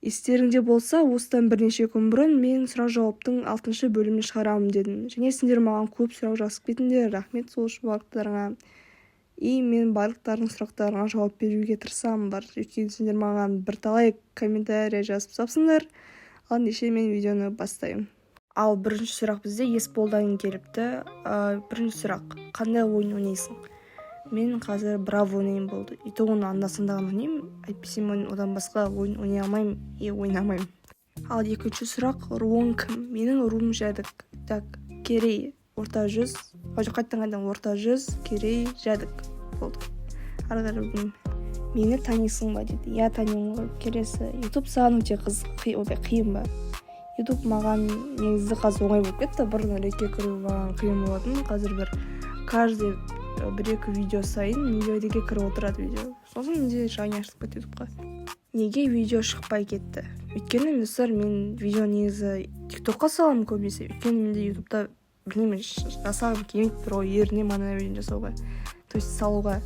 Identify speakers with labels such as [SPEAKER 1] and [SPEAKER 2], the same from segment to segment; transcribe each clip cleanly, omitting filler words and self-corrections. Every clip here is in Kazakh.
[SPEAKER 1] Естеріңде болса, осыдан бірнеше күн бұрын мен сұрақ-жауаптың алтыншы бөлімін шығарамын дедім. Және сендер маған көп сұрақ жазып кетіңдер, рахмет сол үшін барлықтарыңа. И мен барлықтарының сұрақтарыңа жауап беруге тырысамын бар. Өйткені сендер маған бірталай комментарий жазып тастапсыңдар. Ал ендеше мен видеоны бастаймын. Ал бірінші сұрақ бізде Есболдан келіпті. Бірінші сұрақ: қандай ойын ойнайсың? Мен қазір Браво ойнаймын, болды. И то оны анда санда ғана ойнаймын, әйтпесе мен одан басқа ойын ойнай алмаймын и ойнамаймын. Ал екінші сұрақ: руың кім? Менің руым Жәдік. Так, Керей, Орта жүз. Жоқ, қайтадан, қайтадан: Орта жүз, Керей, Жәдік, болды. Ары қарай білмеймін. Мені танисың ба дейді. Иә, танимын ғой. Келесі: Ютуб саған өте қызық, ойбай, қиын ба? Ютуб маған негізі қазір оңай болып кетті. Бұрын ретке кіру маған қиын болатын, қазір бір каждый бір екі видео сайын менде ретке кіріп отырады видео. Сосын менде желание ашылып кетті ютубқа. Неге видео шықпай кетті? Өйткені, достар, мен видео негізі Тиктокқа саламын көбінесе. Өйткені менде ютубта, білмеймін, жасағым келмейді бір ғой, ерінемін ана видеоны жасауға, то есть салуға.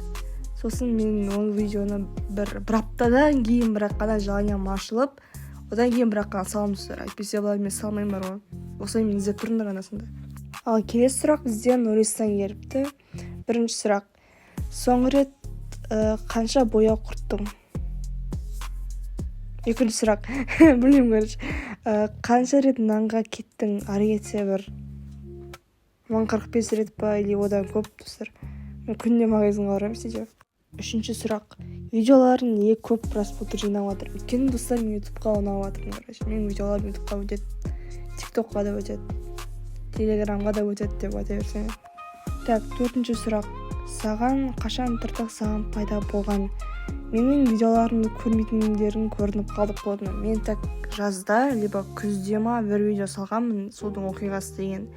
[SPEAKER 1] Сосын мен ол видеоны бір аптадан кейін бірақ қана желаниям ашылып, одан кейін бірақ қана саламын, достар. Әйтпесе былай мен салмаймын бар ғой. Осылай мені іздеп тұрыңдар анда санда. Ал келесі сұрақ бізде Нұристан келіпті. Бірінші сұрақ: соңғы рет қанша бояу құрттың? Екінші сұрақ, білмеймін, короче, қанша рет нанға кеттің? Ары кетсе бір 1045 рет па или одан көп, достар. Мен күнде магазинға барамын сөйтіп. Үшінші сұрақ: видеоларың неге көп просмотр жинап жатыр? Өйткені, достар, мен ютубқа ұнап жатырмын. Короче, менің видеоларым ютубқа өтеді, Тиктокқа да өтеді, Телеграмға да өтеді деп айта берсең. Так, төртінші сұрақ: саған қашан тыртық саған пайда болған? Менің видеоларымды көрмейтіндерің көрініп қалды плотно. Мен так жазда либо күзде ма бір видео салғанмын, «Судың оқиғасы» деген.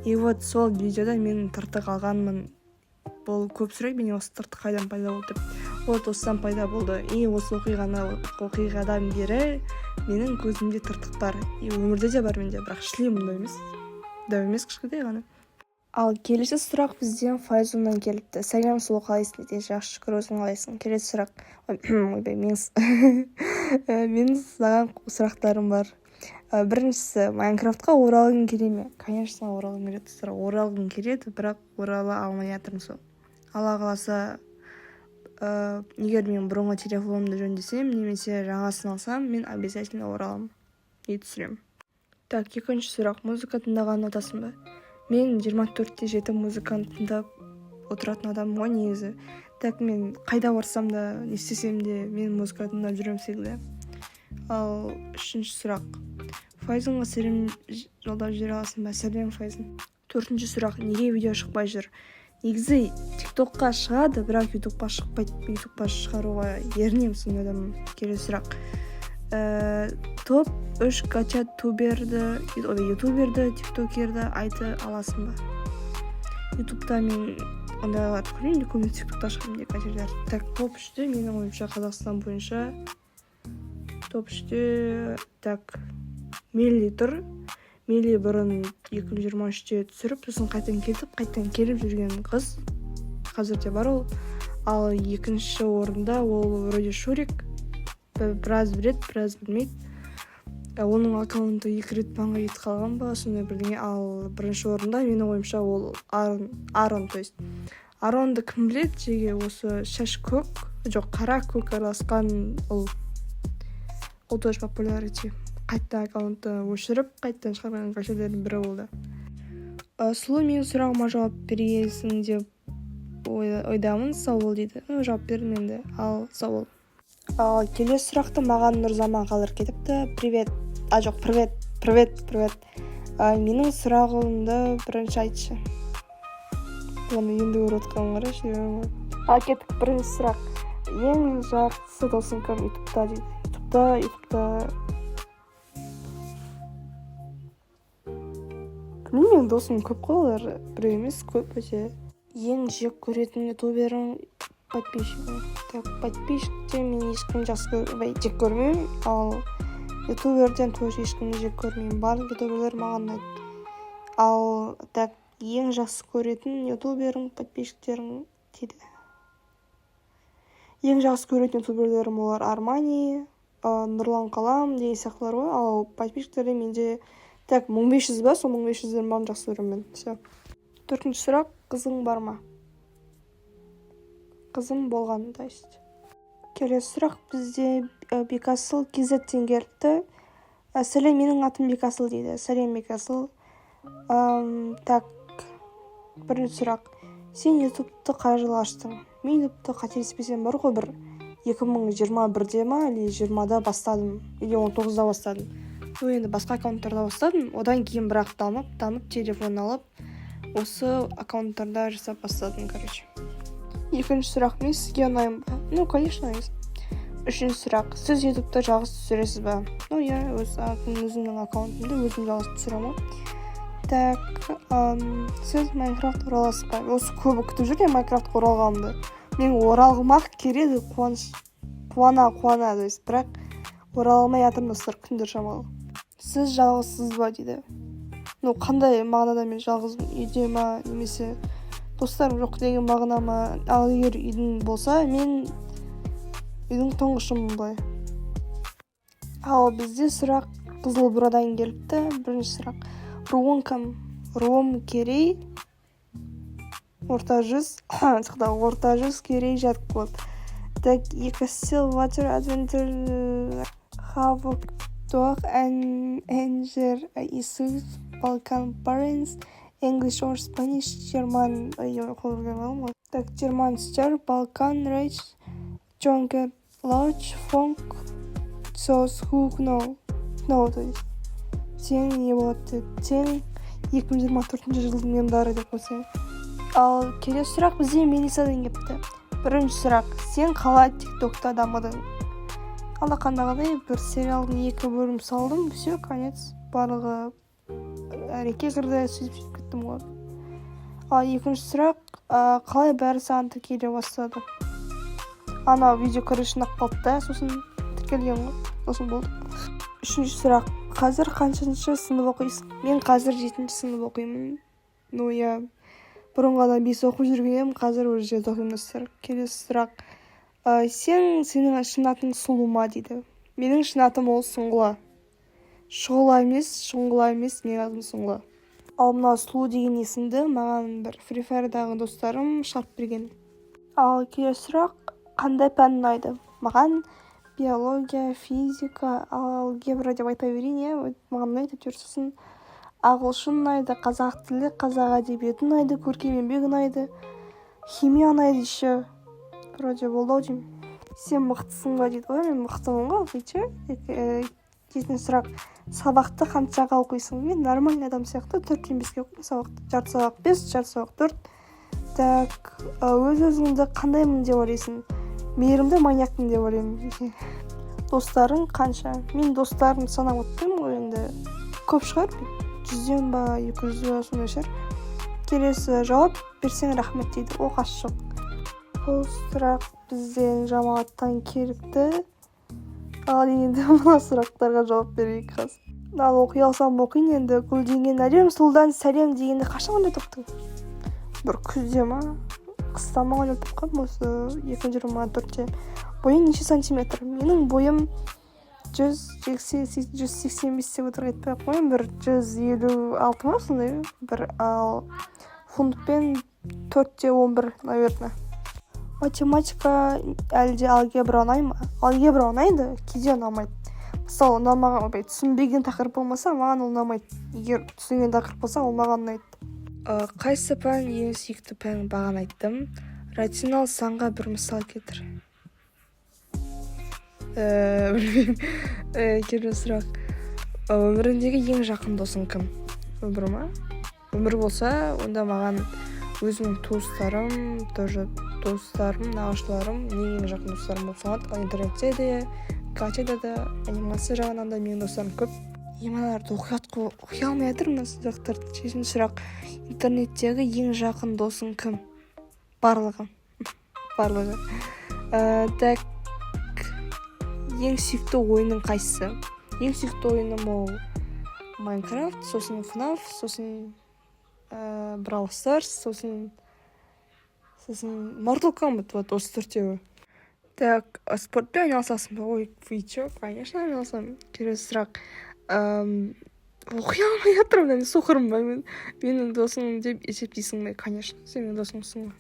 [SPEAKER 1] И вот сол видеода мен тыртық алғанмын. Бұл көп сұрайды менен, осы тыртық қайдан пайда болды деп. Вот осыдан пайда болды. И осы оқиғадан бері менің көзімде тыртық бар. И өмірде де бар менде, бірақ шлем ондай емес, дәу емес, кішкентай ғана. Ал келесі сұрақ бізден Файзуннан келіпті. Сәлем, сұлу, қалайсың дейді. Жақсы, шүкір, өзің қалайсың? Келесі сұрақ. Ойбай, менің саған сұрақтарым бар. Біріншісі: Майнкрафтқа оралғың келе ме? Конечно, оралғым келеді, достар, оралғым келеді, бірақ орала алмай жатырмын. Сол Алла қаласа, егер мен бұрынғы телефонымды жөндесем немесе жаңасын алсам, мен обязательно ораламын и түсіремін. Так, екінші сұрақ: музыка тыңдағанды ұнатасың ба? Мен 24/7 музыканы тыңдап отыратын адаммын ғой негізі. Так, мен қайда барсам да, не істесем де, мен музыка тыңдап жүремін всегда. Ал үшінші сұрақ: Файзанға сәлем жолдап жібере аласың ба? Сәлем, Файзан. Төртінші сұрақ: неге видео шықпай жүр? Негізі Тиктокқа шығады, бірақ ютубқа шықпайды. Ютубқа шығаруға ерінемін, сондай адаммын. Келесі сұрақ: топ үш гача туберді, ой, ютуберді, тиктокерді айта аласың ба? Ютубта мен ондайларды көрмеймін, көбінесе Тиктокта шығады менде гачалар. Так, топ үште, менің ойымша, Қазақстан бойынша топ үште, так, Мелли тұр. Мелли бұрын 2023-те түсіріп, сосын қайтадан кетіп, қайтадан келіп жүрген қыз, қазір де бар ол. Ал екінші орында ол вроде Шурик, біраз біледі, біраз білмейді. Оның аккаунты екі рет банға кетіп қалған ба, сондай бірдеңе. Ал бірінші орында, менің ойымша, ол Арон. Арон, то есть Аронды кім біледі жеге? Осы шаш көк, жоқ, қара көк араласқан ол. Ол тоже популярити, қайтадан аккаунтты өшіріп, қайтадан шығарған гачалердің бірі болды. Сұлу, менің сұрағыма жауап бергенсің деп ойдамын, сау бол дейді. Ну, жауап бердім енді, ал сау бол. Ал келесі сұрақты маған Нұрзаман қалдырып кетіпті. Привет, а жоқ, привет, привет, привет. Менің сұрағымды бірінші айтшы. Оны енді көріп отқаным, қарашы. Ал кеттік, бірінші сұрақ: ең жақсы досың кім ютубта дейді. Ютубта білмеймін, менің досым көп қой, олар біреу емес, көп өте. Ең жек көретін ютуберің, подписчигің? Так, подписчиктен мен ешкімді жақсы, жек көрмеймін. Ал ютуберден тоже ешкімді жек көрмеймін, барлық ютуберлер маған ұнайды. Ал так, ең жақсы көретін ютуберің, подписчиктерің дейді. Ең жақсы көретін ютуберлерім олар Армани. Нұрлан Қалам деген сияқтылар ғой. Ал подписчиктерде менде, так, 1500 ба, сол 1500-ден бәрін жақсы көремін мен. Все. Төртінші сұрақ: қызың бар ма? Қызым болған, то есть. Келесі сұрақ бізде Бекасыл kz-тен келіпті. «Сәлем, менің атым Бекасыл», – дейді. Сәлем, Бекасыл. Так, бірінші сұрақ: сен Ютубты қай жылы аштың? Мен Ютубты, қателеспесем, бар ғой, бір 2021-де ма или 20-да бастадым, или 19-да бастадым. Ну, енді басқа аккаунттарда бастадым, одан кейін бірақ дамып дамып телефон алып, осы аккаунттарда жасап бастадым, короче. Екінші сұрақ: мен сізге ұнаймын ба? Ну, конечно, ұнайсың. Үшінші сұрақ: сіз Ютубта жалғыз түсіресіз ба? Ну иә, өз өзімнің аккаунтымды өзім жалғыз түсіремін ғой. Так, сіз Майнкрафт ораласыз ба? Осы көбі күтіп жүр мен Майнкрафтқа оралғанымды. Мен оралғым ақ келеді, қуаныш, қуана қуана, то есть, бірақ орала алмай жатырмын, достар, күндер шамалы. Сіз жалғызсыз ба дейді. Ну, қандай мағынада мен жалғызбын? Үйде ма немесе достарым жоқ деген мағына ма? Ал егер үйдің болса, мен үйдің тұңғышымын былай. Ал бізде сұрақ Қызыл Бурадан келіпті. Бірінші сұрақ: руың кім? Руым Керей, Орта жүз, Орта жүз, Керей, Жәдік болады. Так, екі: Still Water Adventure, Havoc Dog, Anger Issues, Balkan Parents, English or Spanish, German, ғой. Так, German Star, Balkan Rage, Junker Lodge, Funk, Those Who Know, No, то есть тең не болады? Тең 2024 жылдың мемдары деп қойсаң. Ал келесі сұрақ бізде Мелисадан келіпті. Бірінші сұрақ: сен қалай Тик Токта дамыдың? Алақандағыдай бір сериалдың екі бөлім салдым, все, конец, барлығы әреке кірді, сөйтіп сөйтіп кеттім ғой. Ал екінші сұрақ: қалай бәрі саған тіркеле бастады? Ана видео, короче, ұнап қалды да, сосын тіркелген ғой, сосын болды. Үшінші сұрақ: қазір қаншаншы сынып оқисың? Мен қазір жетінші сынып оқимын. Ну иә, бұрын ғана бес оқып жүрген едім, қазір уже жеті оқимын, достар. Келесі сұрақ: сенің шын атың Сұлу ма дейді. Менің шын атым ол Сұңғыла, Шұғыла емес, Шұңғыла емес, менің атым Сұңғыла. Ал мына Сұлу деген есімді маған бір Фри Фаердағы достарым шығарып берген. Ал келесі сұрақ: қандай пән ұнайды? Маған биология, физика, алгебра деп айта берейін, иә, маған ұнайды әйтеуір. Сосын ағылшын ұнайды, қазақ тілі, қазақ әдебиеті ұнайды, көркем еңбек ұнайды, химия ұнайды еще. Вроде болды ау деймін. Сен мықтысың ба дейді ғой. Мен мықтымын ғой, вы че? Жетінші сұрақ: сабақты қаншаға оқисың? Мен нормальный адам сияқты төрттен беске оқимын сабақты, жарты сабақ бес, жарты сабақ төрт. Так, өз өзіңді қандаймын деп ойлайсың? Мейірімді маньякпын деп ойлаймын. Достарың қанша? Мен достарымды санап отырмын ғой, енді көп шығар, 100-ден ба, 200 ба, сондай шығар. Келесі: жауап берсең, рахмет дейді. Оқасы жоқ. Бұл сұрақ бізден Жамағаттан келіпті. Ал енді мына сұрақтарға жауап берейік қазір. Мынаны оқи алсам, оқиын енді. Гүлденген әлем сұлудан сәлем дегенді қашан ойлап таптың? Бір күзде ма, қыста ма ойлап тапқанмын, осы 2024-те. Бойың неше сантиметр? Менің бойым 185 деп өтірік айтпай ақ қояйын, бір 156 ма, сондай бір. Ал фунтпен 4,11, наверное. Математика әлде алгебра ұнай ма? Алгебра ұнайды, кейде ұнамайды. Мысалы, ұнамаған, ойбай, түсінбеген тақырып болмаса, маған ол ұнамайды. Егер түсінген тақырып болса, ол маған ұнайды. Қайсы пән ең сүйікті пән? Бағана айттым. Рационал санға бір мысал келтір. Білмеймін. Келесі сұрақ: өміріңдегі ең жақын досың кім? Өмір ма? Өмір болса, онда маған өзімнің туыстарым, тоже достарым, нағашыларым ең жақын достарым болып саналады. Ал интернетте де, гачада да, анимация жағынан да менің достарым көп. Мыналарды оқи алмай жатырмын, мына сұрақтарды. Жетінші сұрақ: интернеттегі ең жақын досың кім? Барлығы, барлығы. Так, ең сүйікті ойының қайсысы? Ең сүйікті ойыным ол Майнкрафт, сосын ФНАФ, сосын Бравл Старс, сосын Mortal Kombat. Вот осы төртеуі. Так, спортпен айналысасың ба? Ой, вы че, конечно, айналысамын. Келесі сұрақ. Оқи алмай жатырмын, мен соқырмын ба? Мен менің досым деп есептейсің бе? Конечно, сен менің досымсың ғой.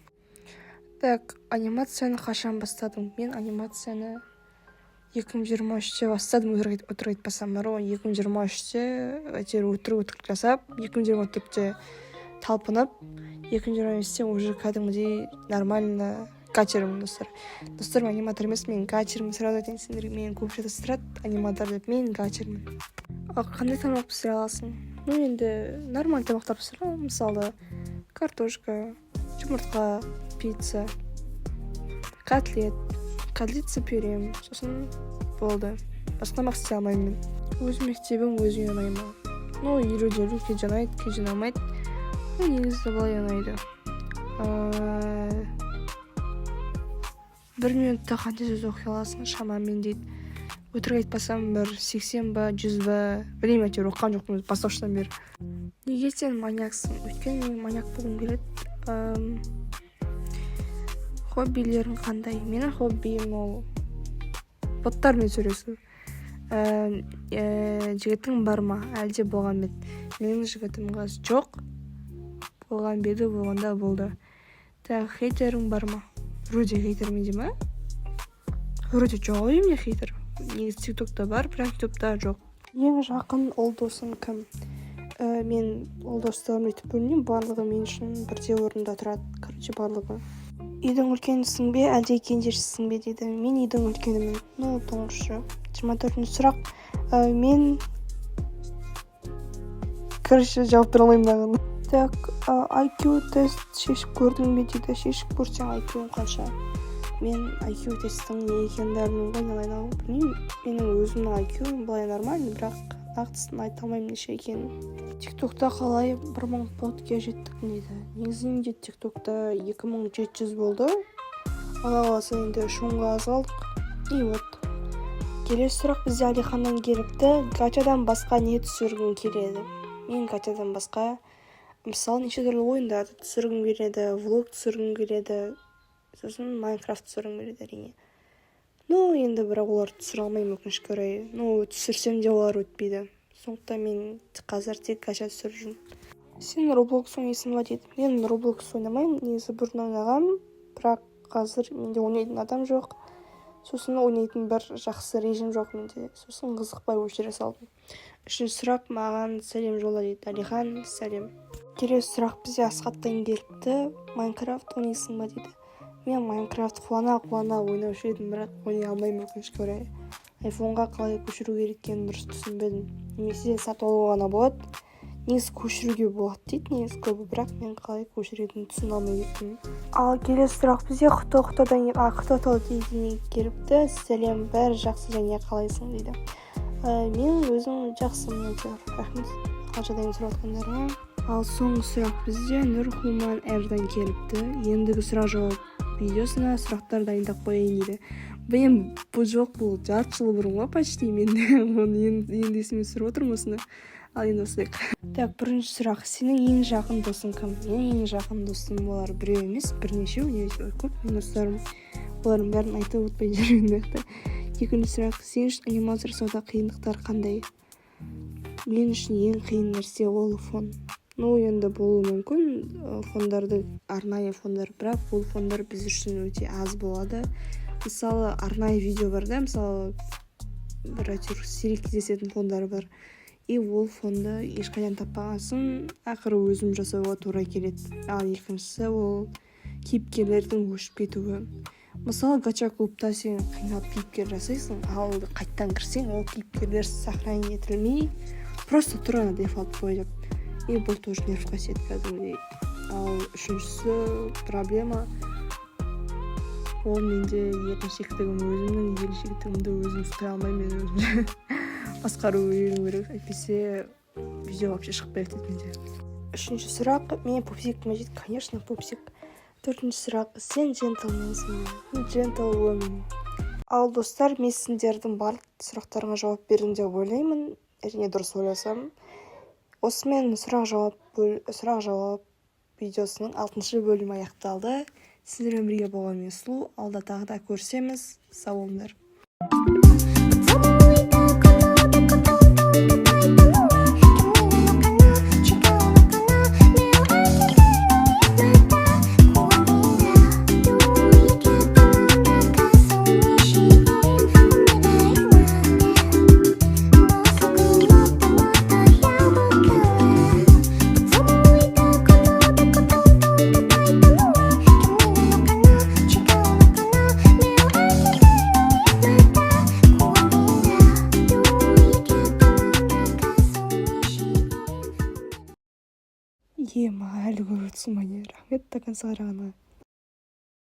[SPEAKER 1] Так, анимацияны қашан бастадың? Мен анимацияны 2023-те бастадым, өтірік айтпасам бар ғой. 2023-те әйтеуір өтірік өтірік жасап, 2024-те талпынып, 2025-те уже кәдімгідей нормально гачермін, достар. Достар, мен аниматор емес, мен гачермін, сразу айтайын сендерге. Мені көп шатастырады аниматор деп, мен гачермін. Ал қандай тамақ пісіре аласың? Ну, енді нормальный тамақтар пісіре аламын, мысалы, картошка, жұмыртқа, пицца, котлет, котлет с пюрем, сосын болды, басқа тамақ істей алмаймын мен. Өз мектебің өзіңе ұнай ма? Ну, 50-елу, кейде ұнайды, кейде ұнамайды. Ну, негізі былай ұнайды. Бір минутта қанша сөз оқи аласың шамамен дейді. Өтірік айтпасам, бір 80 ба, 100 ба, білмеймін, әйтеуір оқыған жоқпын бастауыштан бері. Неге сен маньяксың? Өйткені мен маньяк болғым келеді. Хоббилерің қандай? Менің хоббиім ол боттармен сөйлесу. Жігітің бар ма, әлде болған ба еді? Менің жігітім қазір жоқ, болған ба еді? Болғанда болды. Так, хейтерің бар ма? Вроде хейтер менде ма? Вроде жоқ ау деймін хейтер. Негізі Тик Токта бар, бірақ Ютубта жоқ. Ең жақын ұл досың кім? Мен ұл достарымды өйтіп бөлмеймін, барлығы мен үшін бірдей орында тұрады, короче, барлығы. Үйдің үлкенісің бе, әлде кенжесісің бе дейді. Мен үйдің үлкенімін, ну, тұңғышы. 24-сұрақ. Мен, короче, жауап бере алмаймын мынаған. Так, IQ тест шешіп көрдің бе дейді. Шешіп көрсең, IQ-ң қанша? Мен IQ тесттің не екенін де білмеймін ғой, айналайын ау, білмеймін. Менің өзімнің IQ-м былай нормальный, бірақ нақтысын айта алмаймын неше екенін. Тик Токта қалай 1000 подке жеттік дейді. Негізі менде Тик Токта 2700 болды, Алла қаласа, енді 3000-ға аз қалдық. И вот келесі сұрақ бізде Әлиханнан келіпті: гачадан басқа не түсіргің келеді? Мен гачадан басқа, мысалы, неше түрлі ойындарды түсіргім келеді, влог түсіргім келеді, сосын Майнкрафт түсіргім келеді, әрине. Ну, енді бірақ оларды түсіре алмаймын, өкінішке орай. Ну, түсірсем де, олар өтпейді, сондықтан мен қазір тек гача түсіріп жүрмін. Сен Роблокс ойнайсың ба дейді. Мен Роблокс ойнамаймын. Негізі бұрын ойнағанмын, бірақ қазір менде ойнайтын адам жоқ, сосын ойнайтын бір жақсы режим жоқ менде, сосын қызықпай өшіре салдым. Үшінші сұрақ: маған сәлем жолла дейді. Әлихан, сәлем. Келесі сұрақ бізде Асхаттан келіпті: Майнкрафт ойнайсың ба дейді. Мен Майнкрафт қуана қуана ойнаушы едім, бірақ ойнай алмаймын, өкінішке орай. Айфонға қалай көшіру керек екенін дұрыс түсінбедім немесе сатып алуға ғана болады? Негізі көшіруге болады дейді негізі көбі, бірақ мен қалай көшіретінін түсіне алмай кеттім. Ал келесі сұрақ бізде құты құтыдан, а, құты деген келіпті: сәлем, бәрі жақсы және қалайсың дейді. Мен өзім жақсымын әйтеуір, рахмет қал жағдайын сұрап жатқандарыңа. Ал соңғы сұрақ бізде Нұрхуман Эрдан келіпті: ендігі сұрақ жауап видеосына сұрақтар дайындап қояйын дейді. Мен бұл жоқ, бұл жарты жыл бұрын ғой почти, мен оны енді есіме түсіріп отырмын осыны. Ал енді бастайық. Так, бірінші сұрақ: сенің ең жақын досың кім? Менің ең жақын досым олар біреу емес, бірнешеу, негізі көп менің достарым, олардың бәрін айтып отпай жүрмін мына жақта. Екінші сұрақ: сен үшін анимация жасауда қиындықтар қандай? Мен үшін ең қиын нәрсе ол фон. Ну, енді болуы мүмкін фондарды, арнайы фондар, бірақ бұл фондар біз үшін өте аз болады. Мысалы, арнайы видео бар да, мысалы, бір әйтеуір сирек кездесетін фондар бар, и ол фонды ешқайдан таппаған соң, ақыры өзім жасауға тура келеді. Ал екіншісі ол кейіпкерлердің өшіп кетуі. Мысалы, гача клубта сен қиналып кейіпкер жасайсың, ал қайтадан кірсең, ол кейіпкерлер сохранить етілмей, просто тұр ана дефолт бойы деп, и бұл тоже нервқа тиеді кәдімгідей. Ал үшіншісі проблема ол менде еріншектігім. Өзімнің еріншектігімді өзім ұстай алмаймын, мен өзімше басқару үйрену керек, әйтпесе видео вообще шықпай кетеді менде. Үшінші сұрақ: мен пупсик ма дейді. Конечно, пупсик. Төртінші сұрақ: сен джентльменсің бе? Джентлвумен. Ал, достар, мен сендердің барлық сұрақтарыңа жауап бердім деп ойлаймын, әрине, дұрыс ойласам. Осымен сұрақ жауап видеосының алтыншы бөлімі аяқталды. Сіздермен бірге болған мен, Сұлу. Алда тағы да көрісеміз. Сау болыңдар.
[SPEAKER 2] つむいたことでことと叩いたのは君なのかな、違うのかな。目を開けたのにまた怖いんだ。どういうきっとなんだか寂しいお願いなんて、もうすぐもっともっと呼ぶから。つむいたことでことと叩いたのは君なのかな、違うのかな。目を開けたのにまた怖いんだ。どういうきっとなんだか寂しい。
[SPEAKER 1] Ема, әлі көріп отырсың ба, не? Рахмет до конца қарағанға.